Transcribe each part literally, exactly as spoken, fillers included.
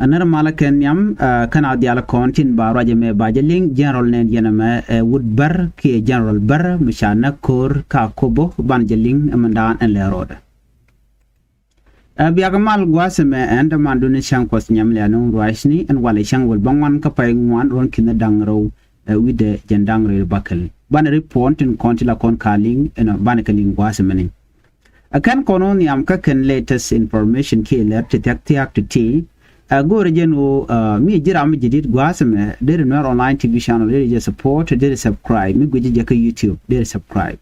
Ɛ nɛr malä kɛ nhiam, ɛ, kɛn a dhial kɔn tin ba ruacɛ mɛ ba jɛ liŋ general nɛn yɛn ɛmɛ, ɛ, wut bär kiɛ general bär mi ca näk ko̱r ka Akobo ban jɛ liŋ ɛmɛndan ɛn lɛ rɔɔdɛ. Ɛ, biak mal gua̱a̱th ɛmɛ ɛn dämandun cäŋ kuɔth nyam lɛ anɔŋ ruacni ɛn walɛ cäŋ wäl bäŋuan kä pay ŋuan ruɔ̱n ki̱n da̱ŋ rɛw, ɛ, wi̱dɛ jɛn da̱ŋ rɛw bäkɛl. Banɛ report tin kɔn ti la kɔn ka liŋ ɛnɔ banɛ kɛ liŋ gua̱a̱th ɛmɛni. Ɛ kɛn kɔn wä nhiam kä kɛn latest information kiɛ lɛr ti thia̱k thia̱k ti ti. Ɛ go̱o̱rɛ jɛn wä, ɛ, mi ji̱ ram mi ji̱ dit gua̱a̱th ɛmɛ deri Nuer Online T V channel deri jɛ support deri subscribe mi guici jɛ kä YouTube deri subscribe.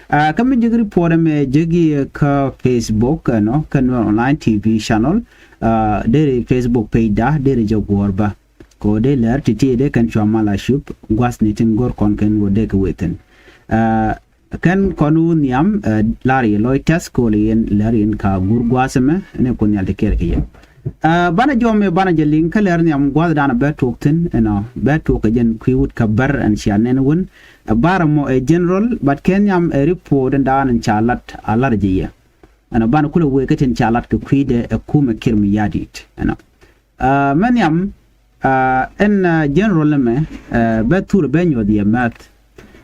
Ɛ kä mi ji̱ report ɛmɛ ji̱ kä Facebook ɛnɔ kä Nuer Online T V channel, ɛ, deri Facebook page da deri jɛ guɔ̱ɔ̱r bä. Kɛ wä dee lɛr ti ti dee kɛn cua mal a cup gua̱a̱th ni tin go̱r kɔn kɛn wä dee kɛ wethin. Ɛ, Kɛn kɔn wä nhiam, ɛ, lar yɛ lɔc tɛth kɛ wä lɛ yɛn lɛr yɛn ka gur gua̱a̱th ɛmɛ ni kun nhial ti kɛɛl kɛ yɛn. Ɛ, banɛ jɔmɛ banɛ jɛ liŋ kä lɛr nhiam gua̱a̱th danɛ bɛ tuɔk thi̱n ɛnɔ bɛ tuɔk kɛ jɛn kui̱ wut kä bär ɛn cia nɛn wun. Ɛ, bar ɛmɔ ɛ general but kɛ nhiam ɛ report ɛn daan ɛn ca lat a lar jɛ yɛ. Ɛnɔ banɛ kulɛ wee kä tin ca lat kɛ kui̱dɛ ɛ kumɛ Kiir Mayardit ɛnɔ. Ɛ, mɛ nhiam, ɛ, ɛn, ɛ, general ɛmɛ, ɛ, bɛ thur bɛ nyuɔth yɛ mɛth.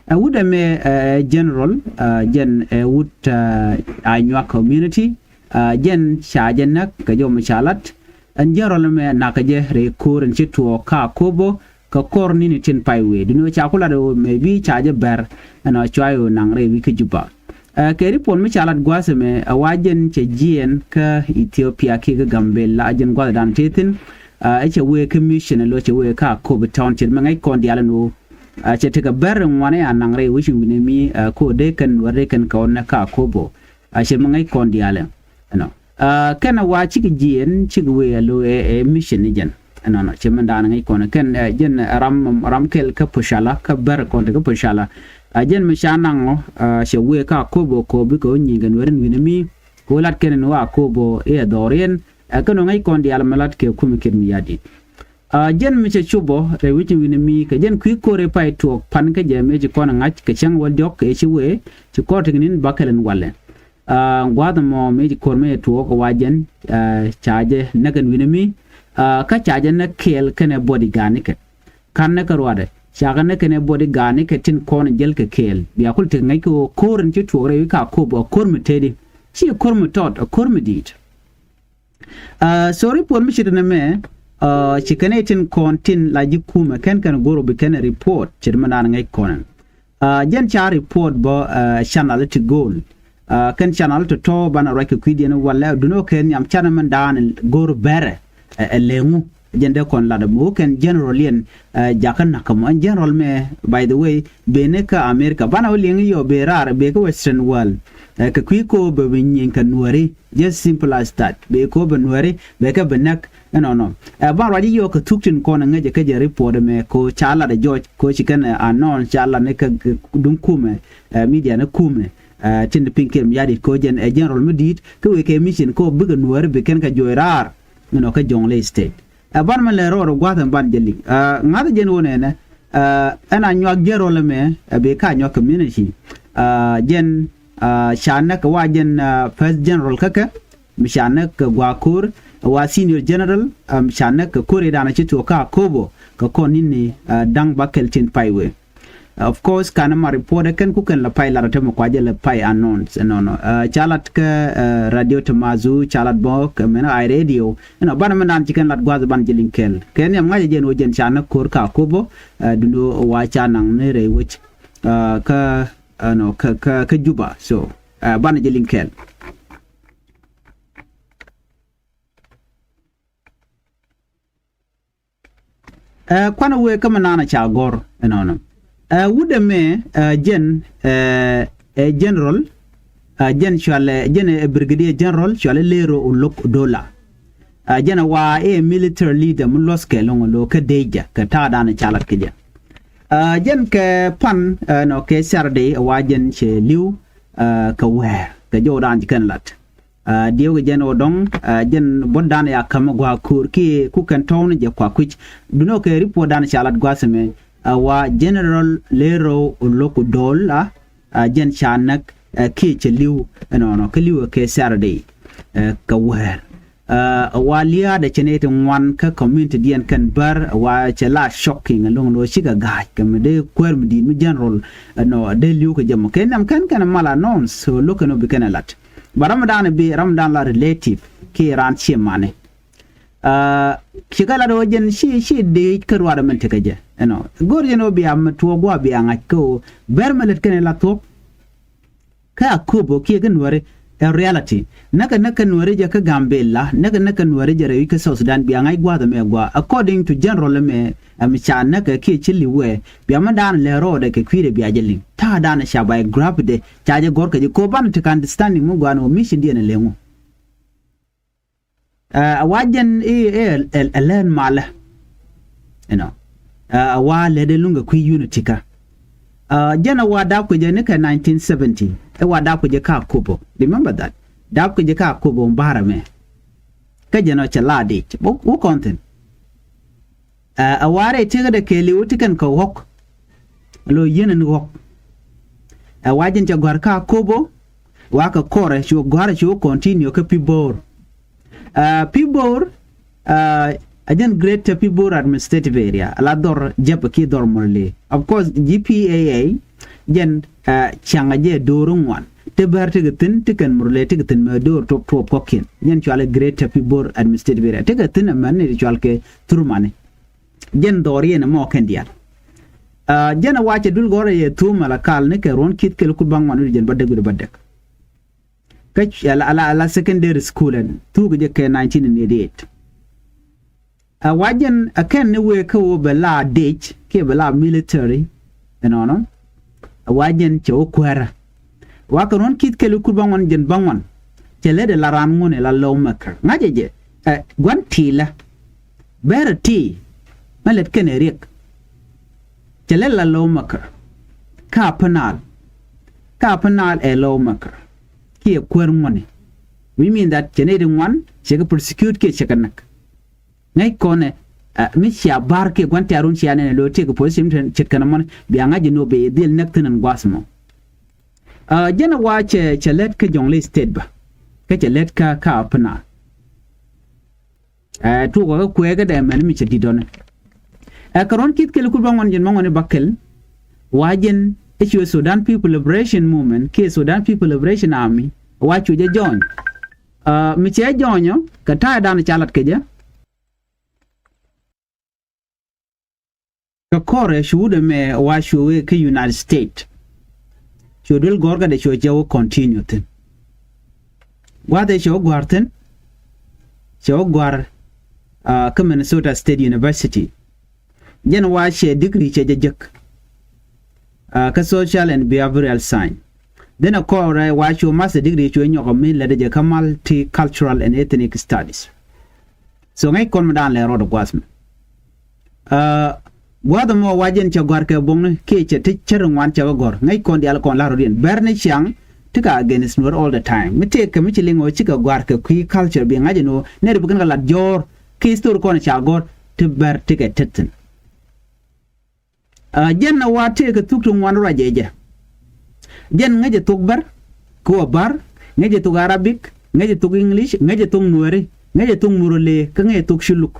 Ɛ wut ɛmɛ, ɛ, general, ɛ, jɛn, ɛ, wut, ɛ, Anyuak community, ɛ, jɛn ca jɛ näk kɛ jɔm ca lat. Ɛn general ɛmɛ nakä jɛ rɛy ko̱r ɛn ci tuɔɔk ka Akobo kɛ kɔr ni̱ni tin pay wee. Duni wä ca ku lat ɛ wä mɛ bi ca jɛ bɛr ɛn ɔ cua yɛ wä naŋ rɛy wi̱i̱ kä Juba. Ɛ, kɛ report mi ca lat gua̱a̱th ɛmɛ ɛ wa jɛn cɛ jiɛɛn kä Ethiopia kiɛ kä Gambela jɛn gua̱a̱th dan te thi̱n. Ɛ, cɛ wee kä mission ɛ lo cɛ wee kä Akobo town cɛ mɛ ŋäc kɔn diaal ɛn ɣöö, ɛ, cɛ tekɛ bɛr ŋuan ɛ a naŋ rɛy wecin wi̱ni mi, ɛ, ko dee kɛn wä dee kɛn kɛ ɣɔn ɛ kä Akobo. Ɛ, cɛ mɛ ŋäc kɔn diaal ɛ ɛnɔ. Ɛ, kɛn ɛ wa cikɛ jiɛɛn cikɛ wee ɛ lo ɛ, ɛ mission ni jɛn. Ɛnɔnɔ cɛ mɛn daanɛ ŋäc kɔn kɛn, ɛ, jɛn, ɛ, ram, ram kɛl kä Pocala kä bɛr kɔn te kä Pocala. Ɛ, jɛn mi ca naŋ ɔ, ɛ, cɛ wee kä Akobo kɔ bikɛ wä nyiŋ kɛ nuɛrin wi̱ni mi kɛ wä lat kɛn ni wä Akobo i̱ ɛ dhɔriɛn. Ɛ, kɛn wä ŋäc kɔn diaal mɛ lat kɛ kumɛ Kiir Mayardit. Ɛ, jɛn mi cɛ cop ɔ rɛy wecin wi̱ni mi kɛ jɛn kui̱ ko̱r i̱ pay tuɔɔk pan kä jɛ mëë ci kɔn ɛ ŋa̱c kɛ cäŋ wäl diɔ̱k ëë ci wee ci kɔr ti kɛ ni̱n bäkɛl ɛn walɛ. Ɛ, gua̱a̱th ɛmɔ mëë ci ko̱r mëë tuɔɔk ɛ wa jɛn, ɛ, ca jɛ näk ɛn wi̱ni mi, ɛ, kä ca jɛ näk kɛɛl kɛnɛ bodyguard nikɛ. Ka̱n näk kä ruaadɛ ca kɛ näk kɛnɛ bodyguard nikɛ tin kɔn jäl kɛ kɛɛl bia kul ti kɛ ŋäc kɛ ɣöö ko̱r ɛn ci tuɔɔk rɛy wi̱i̱ ka Akobo ɛ ko̱r mi teti ci ko̱r mi tɔt ɛ ko̱r mi di̱i̱t. Ɛ, so report mi ce̱t nɛmɛ, ɛ, ci kɛn ɛ tin kɔn tin la ji̱ kumɛ kɛn kɛn go̱r ɔ bi kɛn ɛ report ce̱t mɛ naan ŋäc kɔn ɛn. Ɛ, jɛn ca report bä, ɛ, channel ti go̱o̱l. Ɛ, kɛn channel ti tɔ̱ banɛ ruac kɛ kui̱diɛn walɛ duni ɔ kɛ nhiam channel mɛn daan go̱r bɛrɛ, ɛ, ɛ lɛŋu. Jɛn dee kɔn lat ɛmɔ kɛn general yɛn, ɛ, jakä nakä mɔ ɛn general mɛ, by the way, benɛ kä America banɛ wä liɛŋ yɔ bee raar bee kä Western world. Ɛ, kɛ kui̱ ko̱ bɛ bi nyiŋ kɛ nuääri. Just simple as that. Bee ko̱ bɛ nuääri bɛ kɛ bi näk. Ɛnɔnɔ ɛ ban ruac i̱ yɔɔk kɛ thuk tin kɔn ɛ ŋäcɛ kä jɛ report ɛmɛ ko̱ ca lat ɛ jɔc ko̱ ci kɛn ɛ announce ca lat ni kä duŋ kumɛ, ɛ, media ni kumɛ, ɛ, tin di piny Kiir Mayardit ko̱ jɛn ɛ general mi di̱i̱t kä wëë kɛ mission ko̱ bikɛ nuääri bi kɛn kɛ juɔc raar. Ɛnɔ kä Jonglei State. Ɛ ban mɛ lɛ rɔɔd ɛ gua̱a̱th ɛn ban jɛ liŋ, ɛ, ŋa̱th jɛn wä nɛnɛ, ɛ, ɛn Anyuak general ɛmɛ, ɛ, bee kä Anyuak community. Ɛ, jɛn, ɛ, ca näk kɛ wa jɛn, ɛ, first general kä kɛ mi ca näk kɛ gua̱a̱ ko̱r, ɛ, wa senior general, ɛ, mi ca näk kɛ ko̱r i̱ da̱a̱n ɛ ci tuɔɔk kä Akobo kɛ kɔn ni̱ni, ɛ, da̱ŋ bäkɛl tin pay wee. Of course kanɛ ma report ɛ kɛn ku kɛn la pay lat ɔ te mɛ kua jɛ la pay announce ɛnɔnɔ. Ɛ, ca lat kä, ɛ, radio Tamazu ca lat bä kɛ mɛn ay radio. Ɛnɔ banɛ mɛn daan ci kɛn lat gua̱a̱th banɛ jɛ liŋ kɛɛl kɛ nhiam ŋa̱cɛ jɛn wä jɛn ca näk ko̱r kä Akobo, ɛ, duni wä ca naŋ ni rɛy wec, ɛ, kä, ɛnɔ, kä, kä, kä Juba. So, ɛ, banɛ jɛ liŋ kɛɛl. Ɛ, kuanɛ wee kä mi naan ca gɔ̱r ɛnɔnɔ. Ɛ, wut ɛmɛ, ɛ, jɛn, ɛ, ɛ, general, ɛ, jɛn cualɛ, jɛn ɛ brigadier general cualɛ Lero Olok Odola. Ɛ, jɛn ɛ wa ɛ military leader mi luɔth kɛ lo̱ŋ ɛ lo̱ kä Deja kɛ ta̱a̱ da̱a̱n ca lat kɛ jɛ. Ɛ, jɛn kɛ pan, ɛ, nɔ kɛ Saturday ɛ wa jɛn cɛ li̱w, ɛ, kɛ wɛɛr kɛ jɔw da̱a̱n ci kɛn lat. Ɛ, diɛw kɛ jɛn ɔ dɔ̱ŋ, ɛ, jɛn buɔ̱t dan ya käm gua̱a̱ ko̱o̱r kiɛ ku kɛn tɔ̱w ni jɛ kua kui̱c. Dunɔ kɛ report dan ca lat gua̱a̱th ɛmɛ, ɛ, wa General Lero Olok Odol, a, ɛ, jɛn ca näk, ɛ, kiɛ cɛ li̱w, ɛ, ɛnɔnɔ kä li̱w ɛ kɛ Saturday, ɛ, kɛ wäär. Ɛ wa lia̱a̱dɛ cɛ nɛy ti ŋuan kä community diɛn kɛn bär, ɛ wa cɛ la shocking ɛlɔ̱ŋ ni ɣöö cikɛ ga̱a̱c kɛ mi dee kuäär mi di̱i̱t mi general, ɛ nɔ dee li̱w kɛ jɛ mɔ kɛ nɛm kɛn kɛn mal announce, so lo̱k kɛn ɔ bi kɛn ɛ lat. Ba ram dan bi ram dan la relative kiɛ raan ciɛ mani. Ɛ cikɛ lat ɣöö jɛn ci ci dee kä ruaadɛ min tekɛ jɛ ɛnɔ go̱o̱r jɛn ɣöö bia mi tuɔɔk gua̱a̱ bia ŋa̱c kä ɣöö bär mi lät kɛn ɛ la thuɔ̱k. Kä Akobo kiɛ kä Nuäri ɛ reality. Näkɛ näkɛ Nuäri jɛ kä Gambela, näkɛ näkɛ Nuäri jɛ rɛy wi̱c kä South Sudan bia ŋa̱c gua̱a̱th ɛmɛ gua̱a̱ according to general ɛmɛ. Ɛm ca näkɛ kiɛ ci li̱w wee bia mä daanɛ lɛ rɔɔdɛ kɛ kui̱dɛ bia jɛ liŋ ta̱a̱ daanɛ ca ba ɛ grapdɛ ca jɛ gɔ̱r kɛ jɛ ko̱ banɛ tekɛ understanding mi gua̱a̱n wä mission diɛn ɛ leŋ wä. Ɛ wa jɛn i̱ ɛ ɛ lɛn malä. Inɔ ɛ wa lɛ dee luŋ kɛ kui̱ unity kä. Ɛ jɛn ɛ wa dap kɛ jɛ ni kɛ nineteen seventy ɛ wa dap kɛ jɛ kä Akobo, remember that. Dap kɛ jɛ kä Akobo barɛ mɛ. Kä jɛn ɔ cɛ la dic wä kɔn thi̱n. Ɛ ɛ wa rɛy tikä dɛ kɛɛliw ti kɛn kɛ ɣɔ̱k. Lo yien ɛn ɣɔ̱k. Ɛ wa jɛn cɛ gɔ̱a̱r kä Akobo. Wa kɛ kɔrɛ cu gɔ̱a̱rɛ cu continue kä Pibor. Ɛ Pibor ɛ jɛn Greater Pibor Administrative Area la dhɔr jɛp ki dhɔr Murle. Of course G P A A jɛn ɛ ciaŋ a jɛ do̱r ŋuan ti bär ti kɛ thi̱n ti kɛn Murle ti kɛ thi̱n mɛ do̱r tuɔp tuɔp kɔ̱kiɛn jɛn cualɛ Greater Pibor Administrative Area ti kɛ thi̱n ɛmɛn ni ti cual kɛ thurmani. Jɛn dhɔriɛn ɛmɔ kɛn diaal. Ɛ jɛn ɛ wa cɛ dul gɔ̱rɛ yɛ thum ala kal ni kɛ ruɔ̱n ki̱th kɛl kut baŋ wan wi̱cdɛ jɛn bädäk wi̱cdɛ bädäk. Kä ala ala ala secondary school ɛn thuk jɛ kɛ nineteen eighty eight. Ɛ wa jɛn ɛ kɛn ni wee kä wä bɛ la dec kiɛ bɛ la military. Ɛnɔnɔ ɛ wa jɛn cɛ wä kuäärä. Wa kɛ ruɔ̱n ki̱th kɛl kut baŋ wan jɛn baŋ wan cɛ lɛ dɛ la ran ŋun ɛ la low maker ŋa̱cɛ jɛ. Ɛ gua̱n ti̱i̱lä. Bɛrɛ ti mɛ lɛt kɛn ɛ riɛk. Cɛ lɛ la low maker. Ka Upper Nile. Ka Upper Nile ɛ low maker. Kiɛ kuäär ŋuɔni. We mean that cɛ nɛy ti ŋuan cɛ kɛ prosecute kiɛ cɛ kɛ näk. Ŋäc kɔnɛ mi cia bar kiɛ gua̱n tiarun cia nɛn ɛ lo̱o̱ tiek kɛ position ce̱tkɛn ɛmɔni bia ŋa̱c jɛ ni wä bɛ dhil näk thi̱n ɛn gua̱a̱th ɛmɔ. Jɛn ɛ wa cɛ cɛ lät kä Jonglei State bä. Kä cɛ lät kä ka Upper Nile. Ɛ tuɔkɔ kä kuɛɛkä dɛ mɛn mi cɛ di̱t ɔni. Ɛ kɛ ruɔ̱n ki̱th kɛl kut bä ŋuɔn jɛn bä ŋuɔn i̱ bä kɛl. Wa jɛn i̱ cuɛ Sudan People Liberation Movement kiɛ Sudan People Liberation Army wa cuɛ jɛ join. Mi cɛ join ɔ kɛ ta̱a̱ dan ca lat kɛ jɛ. Kɛ kɔrɛ cuudɛ mɛ wa cuɛ wee kä United States. Cuɛ duel gɔ̱rkä dɛ cuɛ cɛ wä continue thi̱n. Gua̱thɛ cɛ wä gua̱r thi̱n. Cɛ wä gua̱r kä Minnesota State University. Jɛn wa cɛ degree cɛ jɛ jek kä social and behavioral science. Dhenɛ kɔrɛ wa cuɛ master degree cuɛ nyɔk mi lɛt jɛ kä multicultural and ethnic studies. So ŋäc kɔn mi dan lɛ rɔɔd gua̱th mi. Gua̱th mɔ wa jɛn cɛ gɔ̱a̱r kɛ boŋni kiɛ cɛ ti cär ŋuan cɛ kɛ gɔ̱r ŋäc kɔn diaal kɔn la rɔɔd yɛn bɛr ni ciaŋ. Ti ka against Nuer all the time mi tëëk kɛ mi ci liŋ ɣöö cikɛ gɔ̱a̱r kɛ kui̱ culture bi ŋa̱c ɛn ɣöö nɛr bi kɛn kɛ lat jɔ̱ɔ̱r ki history kɔn ca gɔ̱r ti bɛr ti kɛ tethin. Jɛn na wa tëëkɛ thuk ti ŋuan ruacɛ jɛ. Jɛn ŋäcɛ thuk bär kɛ wä bär, ŋäcɛ thuk Arabic, ŋäcɛ thuk English, ŋäcɛ thuk Nuɛri, ŋäcɛ thuk Murle kä ŋäcɛ thuk Culuk.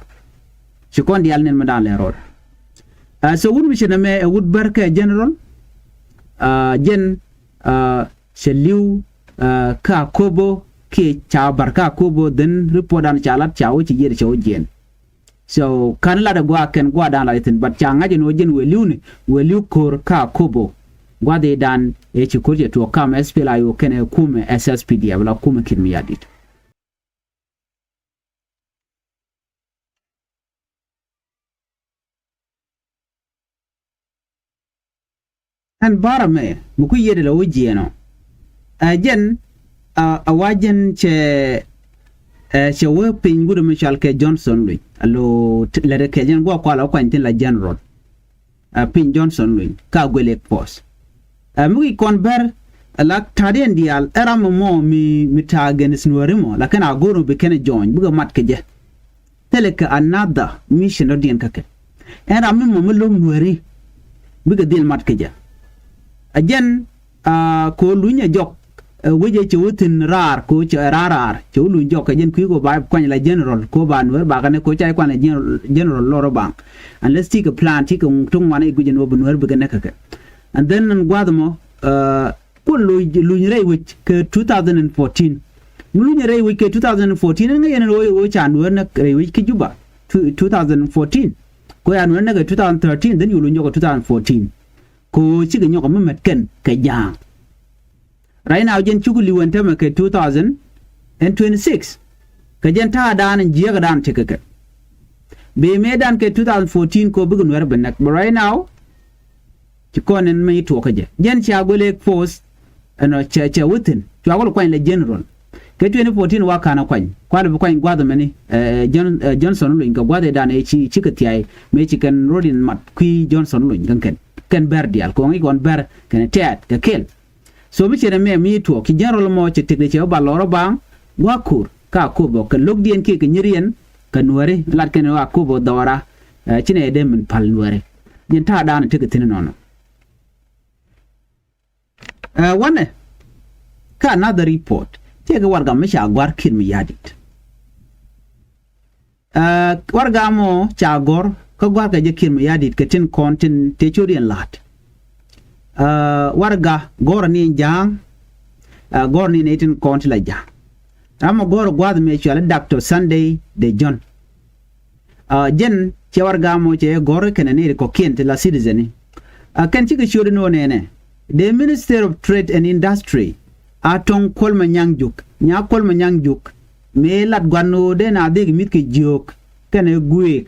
Ci kɔn diaal nin mi da̱a̱n lɛ rɔɔd. So wut mi ci nɛmɛ ɛ wut bär kɛ general. Jɛn cɛ li̱w kä Akobo kiɛ ca bär kä Akobo dhin report dan ca lat ca wä ci yier ca wä jiɛn. So ka̱n latdɛ gua̱a̱ kɛn gua̱a̱ da̱a̱n lat ithin, but ca ŋa̱c in wä jiɛn wëë li̱wni wëë li̱w ko̱r kä Akobo. Gua̱dhi dan ëë ci ko̱r cɛ tuɔɔk kam S P L A I O kɛnɛ kumɛ S S P D F la kumɛ Kiir Mayardit. Ɛn barɛ mɛ mi ku yiëëdɛ lɛ wä jiɛɛnɔ. Ɛ jɛn a wa jɛn cɛ ɛ cɛ wee piny gudɛ mi cɔal kɛ Johnson Luny a lo lɛt kɛ jɛn guɔ kual a wä kuany thin la general. Ɛ piny Johnson Luny ka guel ek pɔs. Ɛ mi wi̱c kɔn bɛr ɛ la ta̱diɛn diaal ɛ ram mɔ mi mi ta̱a̱ gɛn is Nuɛri mɔ lakin a go̱r mi bi kɛn ɛ jɔɔny bikɛ mat kɛ jɛ. Thilɛ kɛ another mission dɔ̱diɛn kä kɛ. Ɛn ram mi mɔ mi lo̱m Nuɛri bikɛ dhil mat kɛ jɛ. A jɛn a ko̱ luny a jɔk Ɛ wec ɛ cɛ wä thi̱n raar kɛ wä cɛ raar raar cɛ wä luny jɔk kɛ jɛn kui̱ kɛ ba kuany la general kɛ wä ba nuɛr bakɛ ni kɛ wä ca kuany la general lɔr baŋ. Unless ti kɛ plan ti kɛ tuŋ wan i̱ guic ɛn wä bi nuɛr bikɛ näk kɛ kɛ. And then ɛn gua̱th mɔ kuɔn luny rɛy wec kɛ two thousand and fourteen. Mi luny rɛy wec kɛ two thousand and fourteen ɛn ŋäc ɛn wä ca nuɛr näk rɛy wec kä Juba two thousand and fourteen. Kɛ wä ca nuɛr näk kɛ two thousand thirteen then yu luny jɔk kɛ two thousand fourteen. Kɛ ɣöö cikɛ nyɔk mi mät kɛn kɛ ja̱a̱ŋ. Right now jɛn cuk li̱w ɛn tämɛ kɛ two thousand and twenty-six. Kɛ jɛn ta̱a̱dan in jiääkdan tekɛ kɛ. Bëë mëëdan kɛ two thousand fourteen kɛ ɣöö bikɛ nuɛr bi näk, but right now ci kɔn in mi tuɔɔk kä jɛ. Jɛn cia guil ëë force ɛnɔ cɛ cɛ wä thi̱n cua guil kuany la general. Kɛ twenty fourteen wa ka̱n ɛ kuany kual bi kuany gua̱th ɛmɛni Johnson luny kɛ gua̱th ëëdan ëë ci cikɛ thia̱a̱y mëë ci kɛn rot in mat kui̱ Johnson luny kɛn kɛn kɛn bɛr diaal kɛ ɣöö ŋi̱c kɔn bɛr kɛn tɛɛt kɛ kɛl. So mi ciɛn ɛmɛ mi tuɔɔk ci general mɔ cɛ tekdɛ cɛ wä ba lɔr ɔ baŋ gua̱a̱k ko̱r ka Akobo kɛ lo̱kdiɛn kiɛ kɛ nyiriɛn kɛ nuääri lat kɛn ɣöö Akobo dhɔra. Ci nɛ dee min pal nuääri. Jɛn ta̱a̱dan tekɛ thi̱n nɔnɔ. Wanɛ kä another report tëëkɛ warɛga mi ca gua̱r Kiir Mayardit. Warɛga mɔ ca gɔ̱r kä gua̱rkɛ jɛ Kiir Mayardit kɛ tin kɔn tin tëë cot yɛn la̱t. Warɛga gɔ̱rä ni in ja̱a̱ŋ. Gɔ̱rä ni in tin kɔn ti la ja̱a̱ŋ. Ram mɔ gɔ̱rä gua̱th mëë cuali Doctor Sunday Dejön. Jɛn cɛ warɛga mɔ cɛ gɔ̱r kɛnɛ ni ri kɔ̱kiɛn ti la citizen ni. Kɛn cikɛ ciöt ni wä nɛnɛ dee Minister of Trade and Industry, Atɔŋ Kuɔl Manyaŋ Juk, Nyakuɔl Manyaŋ Juk. Mëë lat gua̱n ɣöö dee na dhek mi̱th kɛ jiök kɛnɛ guëëk.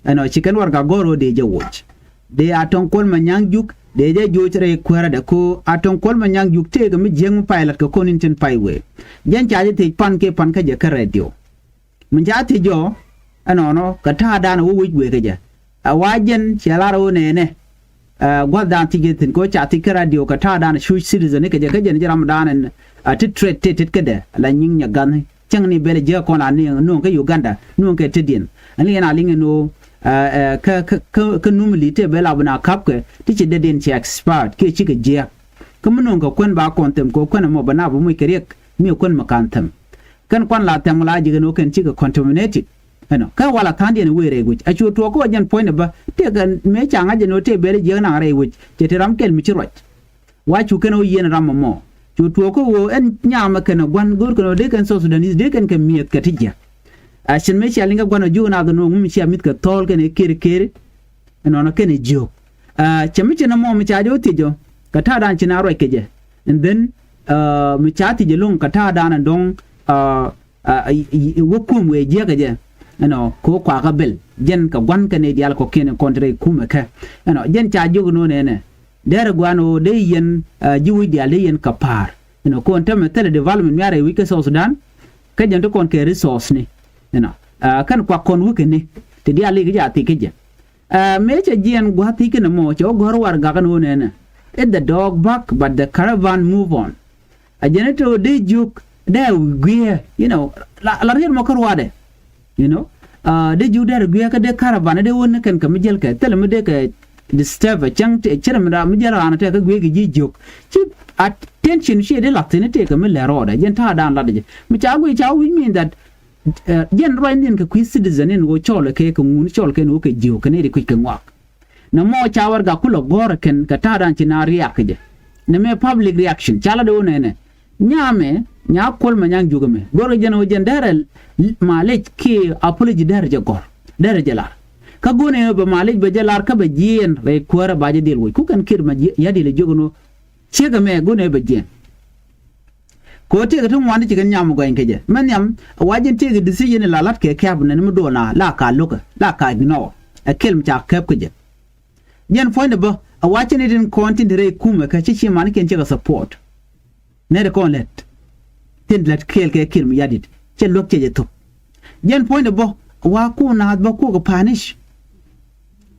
Ɛnɔ ci kɛn warɛga gɔ̱r ɣöö dee jɛ woc. Dee Atɔŋ Kuɔl Manyaŋ Juk dee jɛ joc rɛy kuäärädɛ kɛ ɣöö Atɔŋ Kuɔl Manyaŋ Juk tëëkɛ mi jiäk mi pay lat kɛ kɔn in tin pay wëë. Jɛn ca jɛ thiec pan kiɛ pan kä jɛ kä radio. Mi ca thiec jɔ ɛnɔnɔ kɛ ta̱a̱dan wä wec wëë kɛ jɛ. A wa jɛn cɛ lar ɣöö nɛnɛ gua̱thdan thiec jɛ thi̱n kɛ ɣöö ca thiec kä radio kɛ ta̱a̱dan cuc citizen ni kɛ jɛ kä jɛn ji̱ ramdan ɛn a ti trade tëë tet kädɛ la nyiŋ nyɛ ga̱nh. Cäŋ ni bɛl jiäk kɔn la ni nuɔ̱ŋ kä Uganda nuɔ̱ŋ kɛ tetdiɛn. Ɛn liɛn a liŋ ɛn ɣöö kä kä kä kä numili tëë bɛl a bi na ka̱pkɛ ti ci dɛtdiɛn ci expired kiɛ cikɛ jiääk. Kä mi nuɔ̱ŋ kɛ kuän ba kɔn them kɛ ɣöö kuän ɛmɔ bɛ na bi moc kɛ riɛk mi kuän mi ka̱n them. Kɛn kuan la thɛm la ji̱ kɛn ɣöö kɛn cikɛ contaminated. Ɛnɔ kä wala tha̱a̱ŋdiɛn wëë rɛy guic a cu tuɔɔk kä wä jɛn puɔ̱nydɛ bä tëëkɛ mëë ca ŋa̱c jɛn ɣöö tëë bɛl jiäk naŋ rɛy guic cɛ ti ram kɛl mi ci ruac. Wa cu kɛn ɣöö yiɛn ram ɛmɔ cu tuɔɔk kä ɣöö ɛn nyamɛ kɛn ɛ gua̱n go̱o̱r kɛn ɣöö dee kɛn South Sudanese dee kɛn kɛ mi̱eth kɛ ti jiäk. A cin mëë cia liŋ kɛ gua̱n ɛ jiök naath ɛn ɣöö ŋum cia mi̱th kɛ thɔɔl kɛn ɛ kër kër. Ɛnɔnɔ kɛn ɛ jiök. Cɛ mi cin ɛmɔ mi ca jɛ wä thiec ɔ kɛ ta̱a̱dan ci na ruac kɛ jɛ. And then mi ca thiec ɛlɔ̱ŋ kɛ ta̱a̱dan ɛn dɔ̱ŋ wä kum wëë jiäkä jɛ. Ɛnɔ kɛ wä kuakä bil jɛn kɛ gua̱n kɛ nɛy diaal kɔ̱kiɛn kɔn ti rɛy kumɛ kɛ. Ɛnɔ jɛn ca jiök ɛn ɣöö nɛnɛ derɛ gua̱n ɣöö dee yɛn ji̱ wi̱c diaal dee yɛn kɛ pa̱a̱r. Ɛnɔ kɔn tämɛ thilɛ development mi a rɛy wi̱c kä South Sudan. Kä jɛn ti kɔn kɛ resource ni ɛnɔ kɛn kuak kɔn wi̱kɛ ni ti diaal i̱ kä jɛ a thiec kä jɛ. Mëë cɛ jiɛɛn gua̱a̱th thiec kɛn ɛmɔ cɛ wä gɔ̱r warɛgak ɛn ɣöö nɛnɛ, it's the dog bark but the caravan move on. A jɛn i̱ te ɣöö dee jiök dee guiɛ you know la riet mɔ kä ruaadɛ. You know dee jiök dee rɛ guiɛ kä dee caravan dee wä ni kɛn kɛ mi jiɛl kɛ thilɛ mi dee kɛ disturb ɛ cäŋ ci rɛ mi jiɛl raan tɛk kä guiɛ kɛ ji̱ jiök. Ci attention ci dee lath thi̱n tëëkɛ mi lɛ rɔɔdɛ jɛn ta̱a̱dan latdɛ jɛ mi ca guic ca wi̱c mean that Jɛn ruac ni̱n kɛ kui̱ citizen in ɣöö cɔl kɛ kɛ ŋun cɔl kɛn ɣöö kɛ jiök kɛn iri kui̱c kɛ ŋɔak. Nɛ mɔ ca warɛgak kulɛ gɔ̱rä kɛn kɛ ta̱a̱dan ci na riak kɛ jɛ. Nɛ mɛ public reaction ca la dee wä nɛnɛ. Nyamɛ nya kuɔl mɛ nyaŋ jiök ɛmɛ gɔ̱rä jɛn ɣöö jɛn derɛ malec kiɛ apology derɛ jɛ gɔ̱r derɛ jɛ lar. Kä go̱nɛ bɛ malec bɛ jɛ lar kä bɛ jiɛɛn rɛy kuäärä ba jɛ dhil woc ku kɛn kiɛt mɛ yadil ɛ jiök ɛn ɣöö ciek ɛmɛ go̱nɛ bɛ jiɛɛn. Kɛ ɣöö tëëkɛ ti ŋuan ti ci kɛn nyam gɔny kɛ jɛ mɛ nhiam. Wa jɛn tëëkɛ decision la la̱t kɛ cabinet ni mi duɔl na la ka lo̱kä la ka ignore. Ɛ kɛl mi ca kɛp kä jɛ. Jɛn puɔ̱nydɛ bä a wa cɛ ni tin kɔn tin ti rɛy kumɛ kä ci ci manikiɛn cikɛ support. Nɛy ti kɔn lät tin lät kɛɛl kɛ kɛl mi yadit cɛ luäk cɛ jɛ thop. Jɛn puɔ̱nydɛ bä a wa ku naath bä kukɛ punish.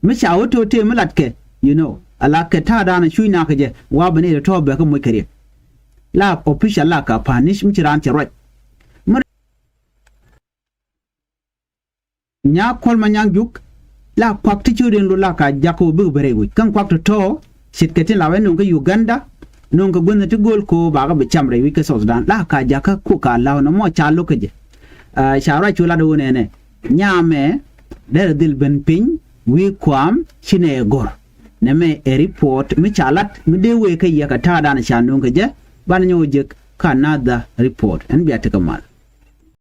Mi ca wä to̱ tëë mi latkɛ you know a la kɛ ta̱a̱dan a cuc nakä jɛ wa bɛ ni rɛ tɔ̱ bɛ kä moc kɛ riɛk. La official la ka punish mi ci raan cɛ ruac. Mi nya kuɔl ma nyaŋ juk la kuak ti ciöt in lot la ka jak kɛ wä bikɛ bɛ rɛy wec käŋ kuak tɔ̱tɔ̱. Ce̱tkɛ tin la wä nuŋ kä Uganda Nöŋ kɛ guäthni ti gööl ko̱o̱p bakɛ bi cam rɛy wi̱c kä South Sudan la ka jakä kuk ka la̱w nɔmɔ ca lo̱k kä jɛ. Ca ruac cu lat wä nɛnɛ nyamɛ derɛ dhil ben piny wi̱i̱ kuam ci nɛ ɛ go̱r. Nɛmɛ ɛ report mi ca lat mi dee wee kä yɛ kɛ ta̱a̱dan ca nöŋ kɛ jɛ. Banɛ nyɔk jek kä another report ɛn bia tekɛ mal.